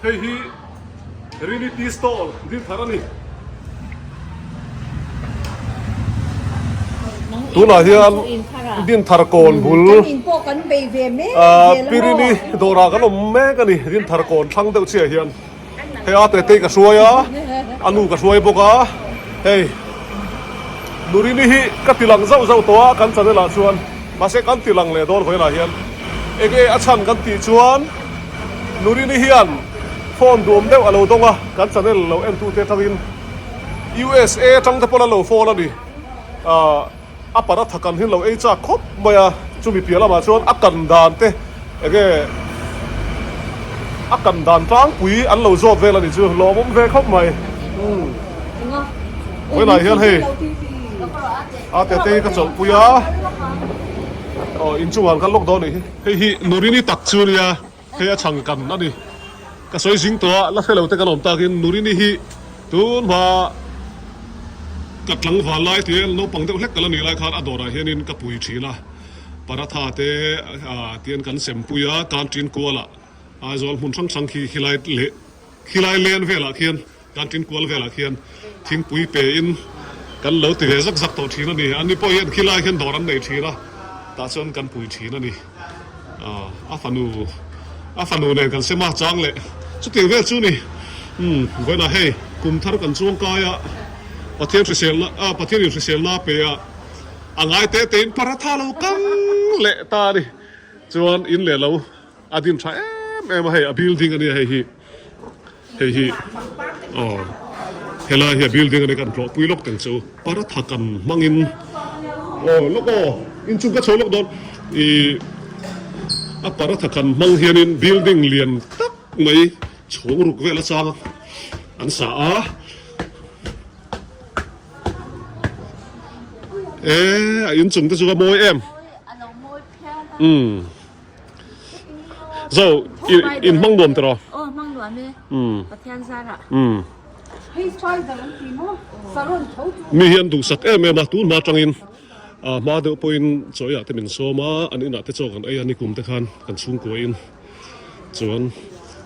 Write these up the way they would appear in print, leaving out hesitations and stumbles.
Hei hi Rini Tea Stall dil thar a ni. Tunah hian Dinthar kawn bul Pirini dawrah kan awm mek a ni. Dinthar kawn thlang deuh chiah hian hei a tete ka hruai a, a nu ka hruai bawk a. Hei Nurini hi ka ti lang zauh zauh tawh a kan channel ah chuan mahse kan ti lang leh dawn vawiinah hian enge a chhan kan tih chuan Nurini hian phone duam deuh a lo dawng a, kan channel lo entute atangin USA atang te pawn an lo phone a ni. Ahh a paratha kan hi lo ei chak khawp mai a, chumi piah lamah chuan a kan dan te enge a kan dan tlangpui an lo zawt vel a ni chu lawmawm ve khawp mai. Umm vawiinah hian hei a tete hi ka chawlhpui a, aw inchungah an kal lawk dawn a nih hi. Hei hi Nurini tak chu nia, hei a chhang kan a ni. Ka sawi zing tawh a, la hre lo te kan awm takin Nurini hi tun hma ka tlangval lai tia naupang deuh hlek ka la nih lai khan a dawrah hianin ka pui thin a, paratha te tian kan sempui a, canteen kualah Aizawl hmun hrang hrang khi khilai leh khilai len velah khian Kan tin kual velah khian thingpui pe in kan lo ti ve zak zak tawh thin a ni. Ani pawh hian khilai khian dawr an nei thin a, tah chuan kan pui thin a ni. A fanu a fanu nen kan sem a chang leh chutiang vel chu ni. Umm vawiinah hei kum thar kan chuang kai a, Pathian hriselna ah Pathian in hriselna a pe a, a ngai te te in paratha lo kang leh ta a ni. Chuan in leh lo a din tha em em a hei a building a nia hei hi. Hei hi aw helai hi a building a ni kan tlawhpui lawk teng chu paratha kan hmangin aw lawk aw inchung ka chho lawk dawn ih a paratha kan hmang hianin building lian tak mai chhawng ruk vel a chang an sa a e a inchung te chu a mawi em umm. Zo, in hmang nuam tiraw? Aw, hmang nuam e. Pathian zarah. Mi hian duhsak em em a, tun hma atangin hma deuh pawhin chawiah te min sawm a, an inah te chaw kan ei a, nikum te khan kan chhungkua in chuan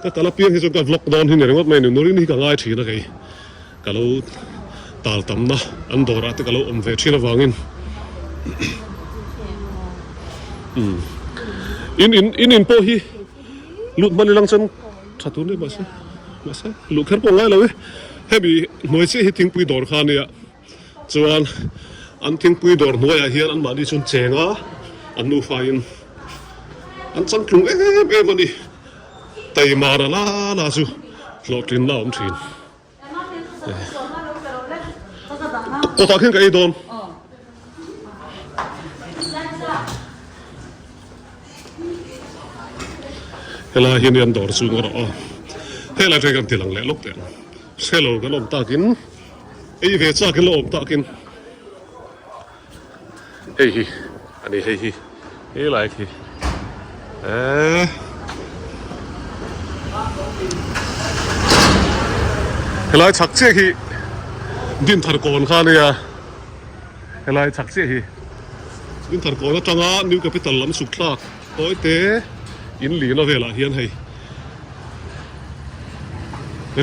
ka kal apiang hi chuan ka vlog dawn hi ni ringawt mai a ni, Nurin hi ka ngai thin a kei ka lo tal tamna an dawrah te ka lo awm ve thin avangin umm in in in in pawh hi lut hman ilang chuan tha tur ni mahse mahse luh kher pawh a ngai lo e hemi hnuai chiah hi thingpui dawr kha ania chuan an thingpui dawr hnuaiah hian anmahni chuan cheng a an nufa in an changtlung em em a ni taima ra la la chu hlawhtlinna a awm thin. Kawtah khian ka ei dawn. Helai hian an dawr chhung erawh a helai atang hian kan ti lang leh lawk teh ang. Hrelo kan awm takin ei ve chakin la awm takin hei hi a ni hei hi helai khi eee helai chhak chiah hi Dinthar kawn kha a nia helai chhak chiah hi Dinthar kawn atanga New Capital lam chhuk thlak tawi te in lihna velah hian hei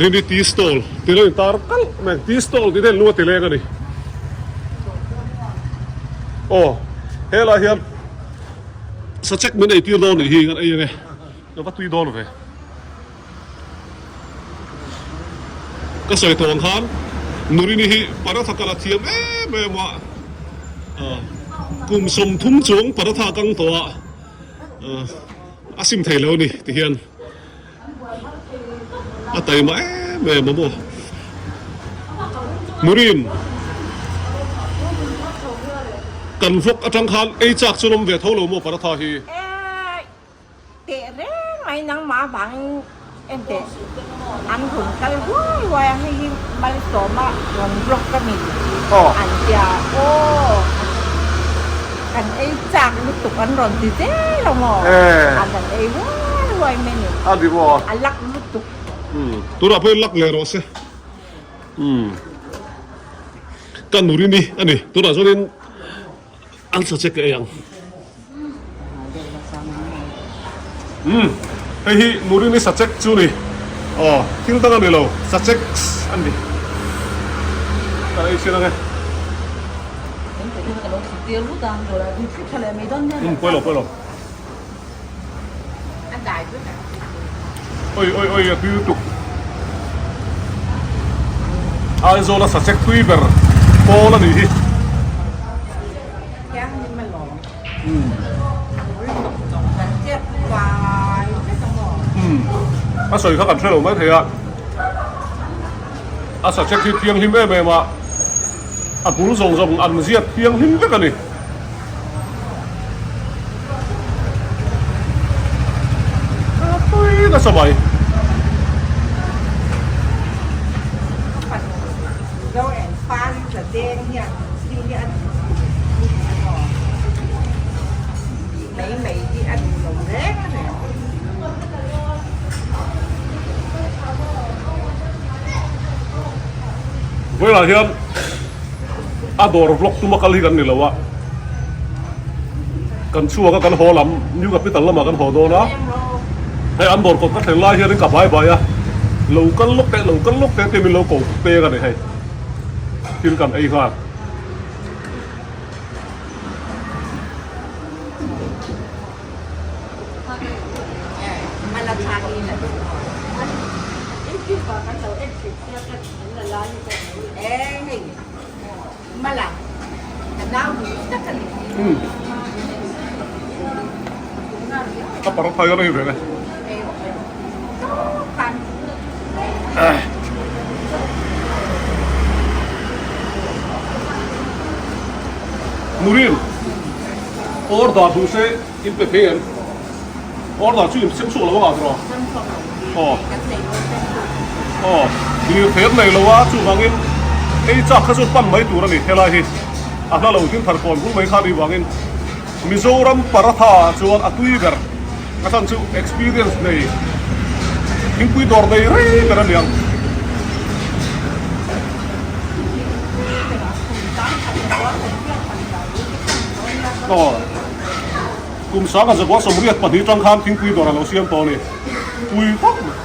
Rini tea stall tih lo intar kalh mai tea stall tih te lung a ti leng a ni aw helai hian sachek min eitir dawn nih hi kan ei ange ka va tui dawn ve ka sawi tawh ang khan Nurini hi paratha kal a thiam em em a kum 30 chuang paratha kang tawh a a sim thei lo a ni ti hian. A taima em em a maw. Murin kan vlog atang khan ei chak chu an awm ve tho lo maw paratha hi. E teh reng mai nangmah vangin en teh an rawn kal huai huai a hei hi Malsawma rawn vlog ka ni an tia aw kan ei chak lutuk an rawn ti zel a maw an rawn ei huai huai mai ni a ni maw a lak lutuk umm tunah pawhin lak leh rawh se umm ka nurini a ni tunah chuanin an sa che ka ei ang umm hei hi nurini sa chek chu ni. Aw thil dang a ni lo sachek a ni. Ka ei chhin ang e. Umm pawi lo pawi lo. Oi oi oi a tui lutuk. Aizawl a sachek tui ber pawl a nih hi. A sawi kha kan hre lo mai thei a, a sachek hi thianghlim em em a, a hmul zawng zawng an ziat thianghlim vek a ni. A tui nasa mai. Vawilah hian a dawr vlog tuma kal hi kan ni lo a, kan chhuak a kan haw lam New Capital lamah kan haw dawn a, hei an dawr kawt ka thlen lai hianin ka bai bai a, lo kal lawk teh lo kal lawk teh tih min lo ko pek a ni hei, thil kan ei nghal. A paratha hian a hei ve le. Nurin order duh se in pe phei em? Order chu in sem chhuak lo anga tiraw? Aw aw lirthei an nei lo a chuvangin ei chak kha chu pan mai tur a ni helai hi a hla lo thil thar kawn bul mai kha ni vangin Mizoram paratha ah chuan a tui ber a chhan chu experience nei thingpui dawr nei rei ber a niang. Aw kum sanga zakua 82 tang khan thingpui dawr a lo siam tawh a ni pui khawp mai.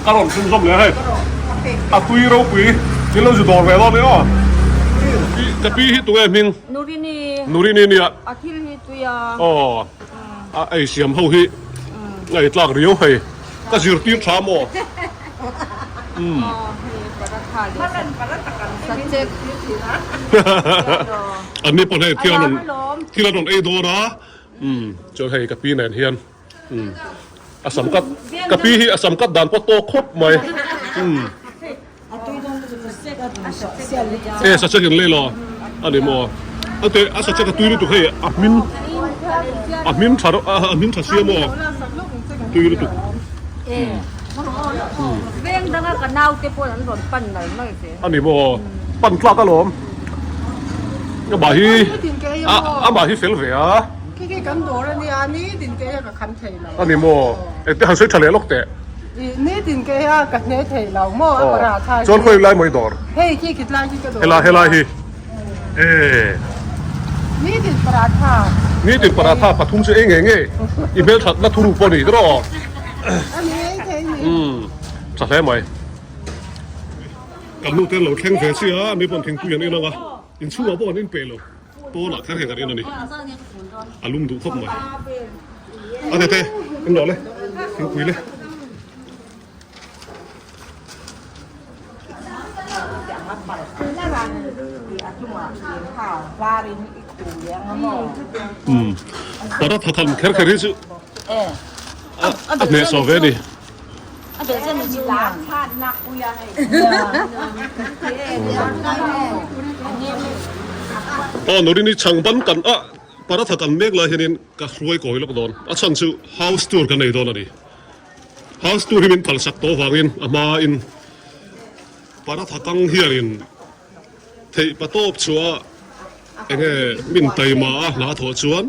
Ka rawn chhun zawm leh hei a tui ropui thil lo zu dawr ve dawn nia aw ka pi hi tunge hming Nurini Nurini nia a thil hi tui a aw a ei siam ho hi ngaih tlak riau hei ka zirtir tha maw an ni pawh hei thil an rawn thil an rawn ei dawn a umm chuan hei ka pi nen hian umm a sam cut ka pi hi a sam cut dan pawh tawk khawp mai umm e sachek in lei lo a ni maw a te a sachek a tui lutuk hei a hmin a hmin tha a hmin tha sia maw tui lutuk a ni maw pan tlak alawm amah hi amah hi fel ve a a ni maw engte han sawi tha leh lawk teh. Nitin ke a ka hne thei lo maw a paratha hi. Chuan khawi lai maw i dawr? Hei khi khitlai khi ka dawr. Helai helai hi. E. Nitin paratha. Nitin paratha pathum chu ei ngei ngei. I hmelthat na thuruk pawh ni tiraw? A ni ei thei ni. Umm tha hle mai. Kan nu te an lo thleng ve chiah a, mi pawn thingpui an in ang a, inchhungah pawh an in peh lo. Pawnah kher hian kan en a ni. A lum duh khawp mai. A tete, in rawh le, thingpui le. Umm, paratha tham kher kher hi chu a hnehsawh ve a ni. Aw Norini chhang ban kan a paratha kan mek lai hianin ka hruai kawi lawk dawn a chhan chu house tour kan nei dawn a ni house tour hi min phalsak tawh vangin a hma in paratha kang hianin theih patawp chhuah enge min taima a hla thawh chuan.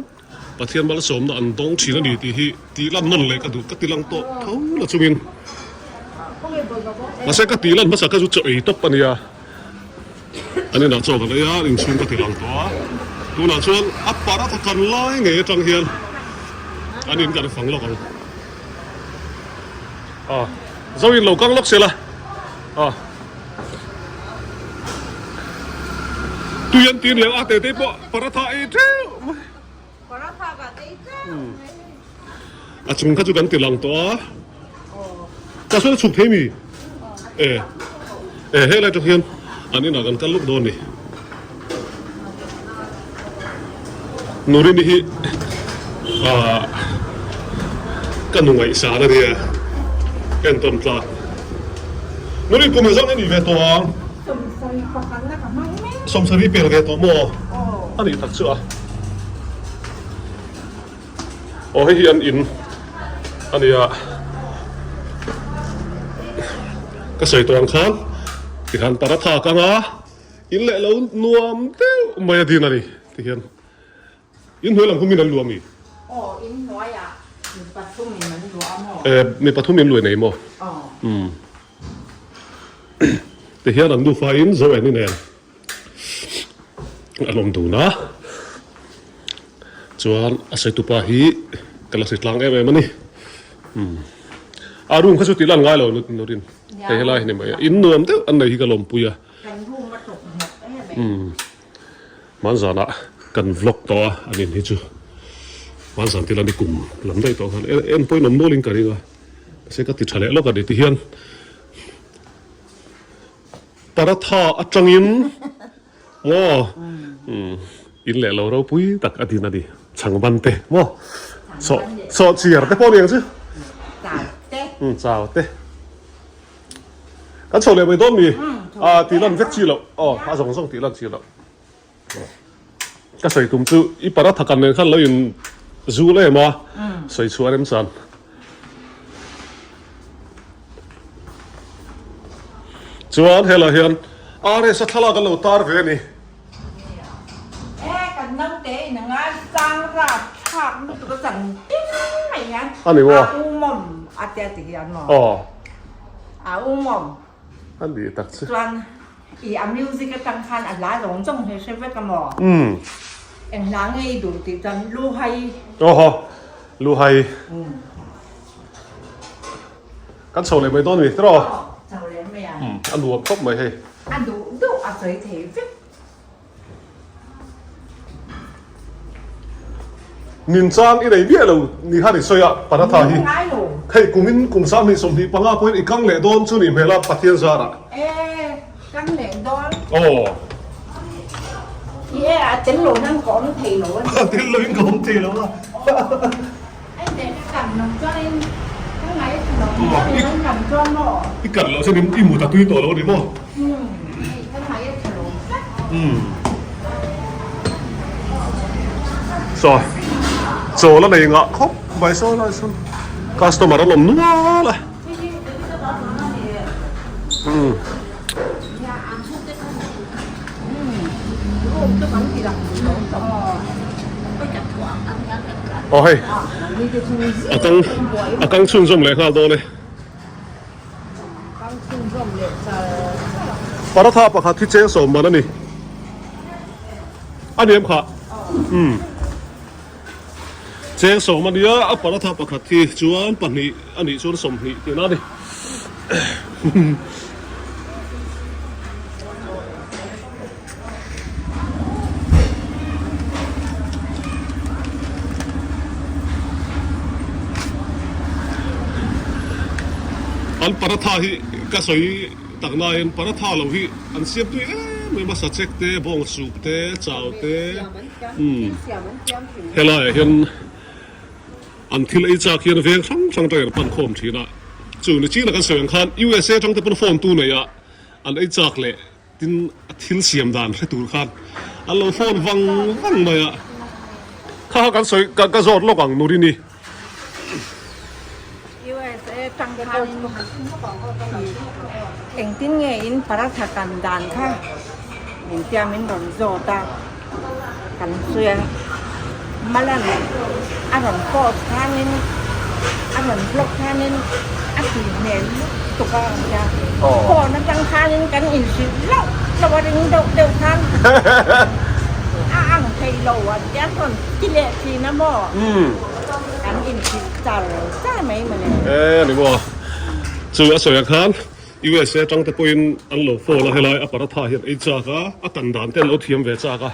Pathian malsawmna an dawng thin a ni tih hi tih lan nawn leh ka duh ka ti lang tawh tho la chungin mahse ka tih lan hmasa kha chu chaw ei tawp a nia. An inah chaw kan ei a, inchhung ka ti lang tawh a. Tunah chuan a paratha kan lai ngei atang hian an in kan fang lawk ang. A, zo in lo kang lawk sela. A. Tui an tin leh a te te pawh paratha ei teuh mai. Paratha ka ei teuh mai. A chung kha chu kan ti lang tawh a. Ka sawi chhuk thei mi? E. E helai tang hian an inah kan kal lawk dawn ni. Nurini hi ah ka nu ngaihsan a nia entawn tlak. Nurin kum engzah nge ni ve tawh ang? Sawmsarih pel ve tawh maw? A nih tak chu a. Aw hei hi an in a nia ka sawi tawh ang khan tikhan paratha ka anga in leh lo nuam deuh mai a din a ni tihian in hnuai lam humin an luah mi Aw in hnuaiah mi pathum in an luah a maw e mi pathum in luah nei maw Aw tihian an nufa in zo en inen an awm dun a chuan a saitupa hi ka la hre tlang em em a ni umm a room kha chu tih lan ngai lo nurin hei helai hi ni mai a in nuam deuh an nei hi ka lawmpui a umm hmanzanah kan vlog tawh a an in hi chu hmanzan te lan i kum lam daih tawh khan en pawhin awm nualin ka ring a mahse ka ti tha leh lawk a ni tihian. Paratha atangin maw in leh lo ropui tak a din a ni. Chhangban te maw sawh sawh chiar te pawh a ni ang chu. Chau te. Kan chho leh mai dawn mi? A tih lan vek chi loh. Aw a zawng zawng tih lan chi loh. Ka sawi tum chu i paratha kan nen khan lo in zul em a sawi chhuah rem chan. Chuan helai hian RS a thlalak an lo tar ve a ni. E kan naute in a ngai sang rap thlak lutuk a chan tin mai hian A ni maw? A u mawm a tia ti hian maw? Aw. A u mawm. A ni tak chu. Chuan i a music atang khan a hla zawng zawng hi hre vek a maw? Umm. Eng hla nge i duh tih chuan Luhai. Aw haw, Luhai. Umm. Kan chho leh mai dawn mi tiraw? Aw, chho leh mai a. Umm, a nuam khawp mai hei. A duh duh a sawi thei vek. Nin chang i nei miah lo ni khan i sawi a, paratha hi hei kumin kum 2025 pawhin i kang leh dawn chu ni hmel a Pathian zarah. E, kang leh dawn. Aw. I e a tel lo nan ka awm thei lo a ni. A tel lo in ka awm thei lo a. Ai teh ka kan lo chuanin ka ngaithla lo chuanin an kan chuan maw? I kan loh chuan i mut a tui tawh lo a ni maw? Umm hei ka ngaithla lo tlat. Umm Saw chaw la nei ngah khawp mai saw lai sawn customer an awm nual a. Umm. Aw hei a kang a kang chhunzawm leh nghal dawn e. Paratha pakhat hi cheng sawm man a ni. A ni em kha? Umm. Cheng sawm a nia a paratha pakhat hi chuan pahnih a nih chuan 20 tihna a ni. An paratha hi ka sawi tak nain paratha lo hi an siam tui em em a sachek te bawng sup te chau te umm helaiah hian an thil ei chak hian veng hrang hrang atangin an pan khawm thin a chu ni chin a kan sawi ang khan USA atang te pawn phone tu nei a an ei chak leh Tin, a thil siam dan hre tur khan an lo phone vang vang mai a. Kha kha kan sawi, ka zawt lawk ang Nurini. USA tang khanin engtin nge in paratha kan dan kha min tia min rawn zawt a, kan sawi a. Malan a rawn post khanin a rawn vlog khanin a tui hmel lutuk a tia phone atang khanin kan inhrilh lauh lauh a. ring deuh deuh khan a ang thei lo an tia rawn ti leh thin a maw? Kan inhrilh char char mai mawle. E ani maw? Chu a sawi ang khan USA atang te pawhin an lo phone a helai a paratha hian ei chak a, a kan dan te an lo thiam ve chak a.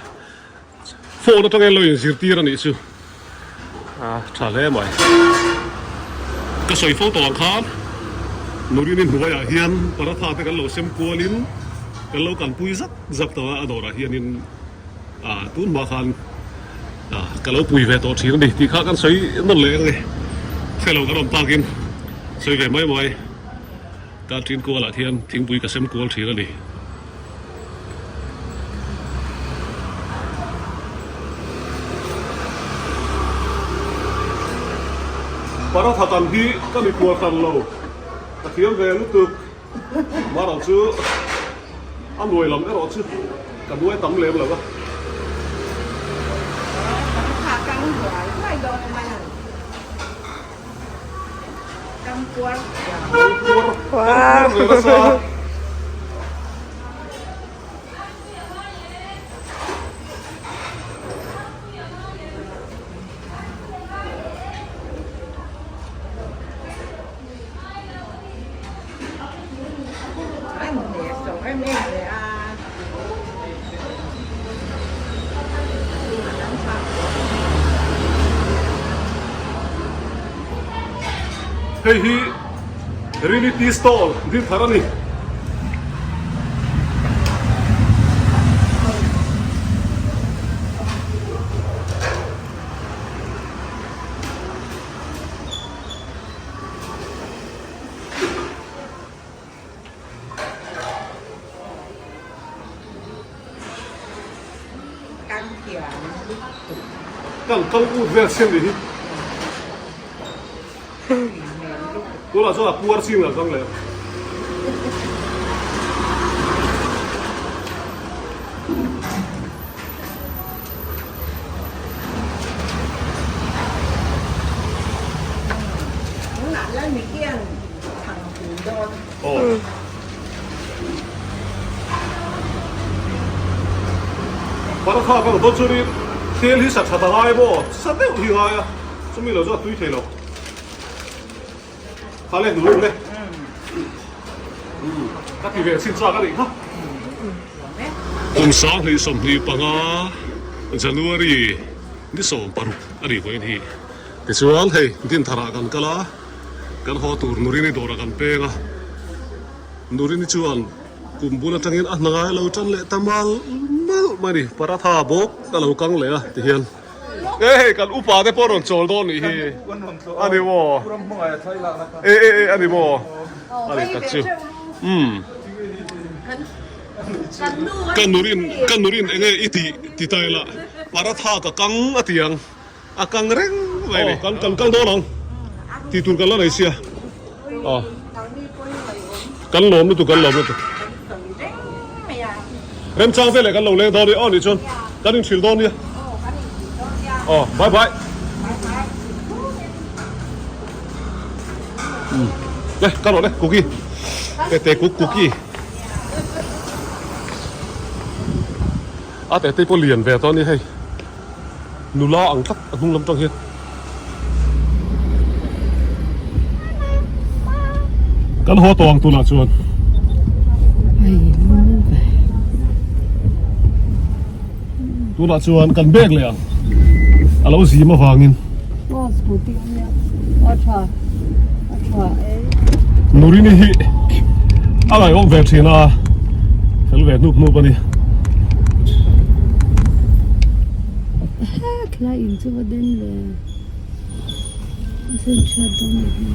Phone atangin lo inzirtir a nih chu a tha hle mai. Ka sawi fo tawh ang khan Nurini hnuaiah hian paratha te kan lo sem kualin kan lo kalpui zak zak tawh a, a dawrah hianin tun hma khan ka lo pui ve tawh thin a ni tih kha kan sawi nawn leh ang e. Hre lo kan awm takin sawi ve mai mai. Ka ṭin kualah hian thingpui ka sem kual ṭhin a ni. Paratha tam hi ka mi kual hran lo, ka thiam ve lutuk. Marawh chu a nuai lam erawh chu ka nuai tam lem lo a. Paratha kang huai huai dawn a man. Hei hi Rini Tea Stall dil thar a ni. Kan kal ut vel siam ni hi. Tunah chuan a puar ching lo chang leh. Paratha ka dawn chuanin tel hi sa that a ngai maw? Sa deuh hi a ngai a, chumi lo chu a tui thei lo. Kha le hnu le. Ka ti ve chin chak a nih kha. Kum 2025 January ni 16 a nih vawiin hi. Tichuan hei Dintharah kan kal a. Kan haw tur Nurini dawrah kan peng a, Nurini chuan kum bul atangin a hna ngai lo tan leh ta mal mal mai a ni, paratha bawk a lo kang leh a tihian e hei kan upa te pawh rawn chawl dawn nih hi a ni maw e e e a ni maw a ni tak chu umm ka Nurin ka Nurin enge i tih ti ta ila paratha ka kang a ti ang. A kang reng mai a ni. Kan kan kal dawn ang tih tur kan la nei sia. Aw. Kan lawm lutuk kan lawm lutuk. Remchang veleh kan lo leng dawn nia aw nih chuan kan inhrilh dawn nia. Aw bye bye. Le ka rawh le cookie. Tete kuk cookie. A tete pawh lian ve tawh a ni hei. Nula ang tlat a hnung lam tang hian. Kan haw tawh ang tunah chuan. Tunah chuan kan bag leh ang. A lo zim avangin. Nurini hi a ngaihawm ve thin a, fel ve hnup hnup a ni. Thlai in chu va den ve a sen chhiat dawn ni hi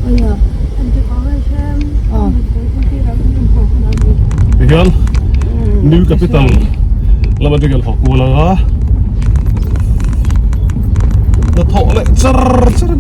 aya Tihian New Capital lama te kan haw kual ang a hnathawh leh char char.